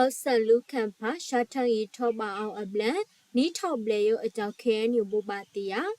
သုးခီၣ်စၢၣ်လူၤခၣ်ဖး ဆါထၢၣ်ဂံၢ်ထီၣ်ဘးအီၤအဘျၢၣ် နံၣ်ထီၣ်ဘျဲၣ်ယိအတီၢ် ခ့ၣ်အဲၣ်ယူၣ် ဘိးဘၣ်တ့ၢ်ယၤ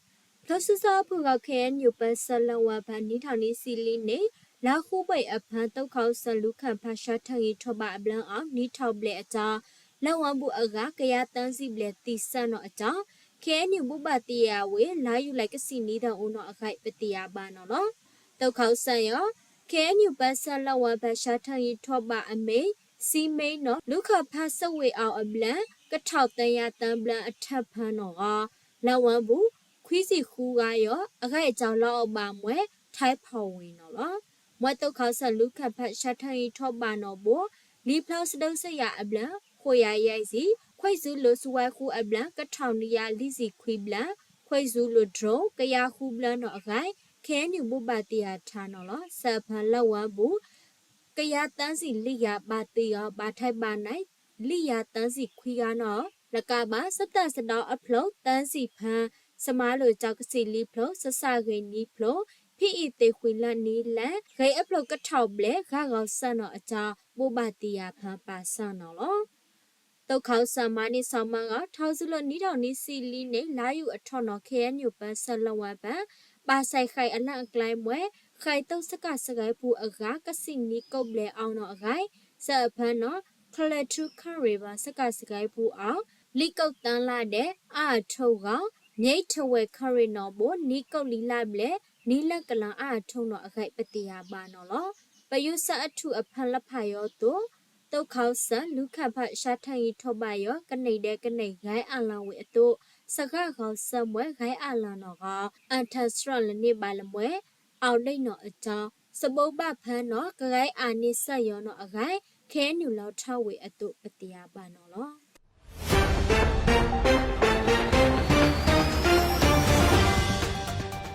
ဖျိးစုစီအဖုၣ်ဂီၤ ခ့ၣ်အဲၣ်ယူၣ် ပၢဆှၢလၢဝဲဖဲ နံၣ်ထီၣ်နံၣ်ဆံလံန့ၣ် လါဃုဘ့ၣ်အဖၢ သုးခီၣ်စၢၣ်လူၤခၣ်ဖး ဆါထၢၣ်ဂံၢ်ထီၣ်ဘးအဘျၢၣ်အီၤ နံၣ်ထီၣ်ဘျဲၣ်အတီၢ် လၢဝဲဘူးအဂၤ ကယၤသၢဆံဘျဲၣ်သံဆၢၣ်နီၤအတီၢ် ခ့ၣ်အဲၣ်ယူၣ် ဘိးဘၣ်တ့ၢ်ယၤဝဲ လါယူၤလံ ကဆံးနံၤတၢ်အိၣ်နီၤအဂၤ ပတ့ၢ်ယၤဘၣ်နီၤလီၤ. သုးခီၣ်စၢၣ်ယီၤ ခ့ၣ်အဲၣ်ယူၣ် ပၢဆှၢလၢဝဲဖဲ ဆါထၢၣ်ဂံၢ်ထီၣ်ဘးအမ့ၢ် စံမ့ၢ်နီၤ လူၤခၣ်ဖးစဝ့ၢ်အီၤအဘျၢၣ် ကထီၣ်သၢယၤသၢဘျၢၣ်အထၢၣ်ဖၢနီၤဂီၤ လၢဝဲဘူး ခွံဆံဃုဂၤယီၤ အဂၤအတီၢ်လီၤအီၤဘၣ်မှဲ ထဲဖီဝ့ၤနီၤလီၤ. မွဲသုးခီၣ်စၢၣ်လူၤခၣ်ဖး ဆါထၢၣ်ဂံၢ်ထီၣ်ဘးနီၣ်ဘိ လံာ်ဖျိစဒၢစယၤအဘျၢၣ် ဃိးယၤယဲၢ်ဆံ, ခွဲးစူၤလိာ်စဝဲဃုအဘျၢၣ် ကထီၣ်နွံယၤလွံၢ်ဆံခွံဘျၢၣ်, ခွဲးစူၤလိာ် drone ကယၤဃုဘျၢၣ်နီၤအဂၤ ခ့ၣ်အဲၣ်ယူၣ် ဘိးဘၣ်တ့ၢ်ယၤထါနီၤလီၤ. စၢၣ်အဖၢလၢဝဲဘူး ကယၤသၢဆံလွံၢ်ယၤဘၣ်သံဂီၤ ဘၣ်ထဲးဘၣ်နါ လွံၢ်ယၤသၢဆံခွံဂၤနီၤ လၢကဘၣ် စတၢၣ်စဒီအဖျိ သၢဆံဖၢ စမၤလိာ် ကၠီကစံးလံဖျိ စစၢ်ဂ့ၤနံဖျိ ဖံအံၤသ့ၣ်ဃံလၢနံၤလဲၣ် ဂ့ၤအဖျိကထီၣ်ဘျဲၣ် ဂၤဂီၤဆၢၣ်နီၤအတီၢ် ဘိးဘၣ်တ့ၢ်ယၤဖၢပာ်ဆၢၣ်နီၤလီၤ. သုးခီၣ်စၢၣ်မၤန့ၢ်စီၤမၢဂီၤ ထီၣ်စုလိာ် နံၣ်ထီၣ်နံၣ်ဆံလံန့ၣ် လါယူၤအထီၣ်နီၤ ခ့ၣ်အဲၣ်ယူၣ် ပၢဆှၢလၢဝဲဖဲ ဘၣ်ဆဲးဃဲးအလၢအကျဲမွဲ ဃဲးသိစကၣ်စကဲးပူၤအဂၤ ကဆံးနံၤကိးဘျဲၣ်အီၤနီၤအဂၤ စၢၣ်အဖၢနီၤ ကလဲၤထူခရံာ်ဘၢ စကၣ်စကဲးပူၤအီၤ လံာ်ကိးသၢလါဒဲး အါအထိၣ်ဂီၤ မ့ၢ်ထဝဲၣ်ခရံာ်နီၣ်ဘိ နံၣ်ကိးလွံၢ်လါဘျဲၣ် နံၣ်လၢကလၤအါအထိၣ်နီၤအဂၤ ပတ့ၢ်ယၤဘၣ်နီၤလီၤ. ပယူၤစၢ်အထူၣ်အဖၢလၢဖးယီၤအသိး သုးခီၣ်စၢၣ်လူၤခၣ်ဖး ဆါထၢၣ်ဂံၢ်ထီၣ်ဘးယီၤ ကန့ၢ်ဒဲးကန့ၢ်ဂဲၤအါလီၤဝဲအသိး စဂၤဂီၤဆၢၣ်မွဲ ဂဲၤအါလီၤနီၤဂီၤ အတၢ်စရီလၢန့ၢ်ဘၣ်လၢမွဲ အီၣ်ဒ့ၣ်နီၤအတီၢ် စဘိးဘၣ်ဖၢနီၤ ကဂဲၤအါန့ၢ်စၢၣ်ယီၤနီၤအဂၤ ခ့ၣ်အဲၣ်ယူၣ်လီၤထီၣ်ဝဲအသိး ပတ့ၢ်ယၤဘၣ်နီၤလီၤ.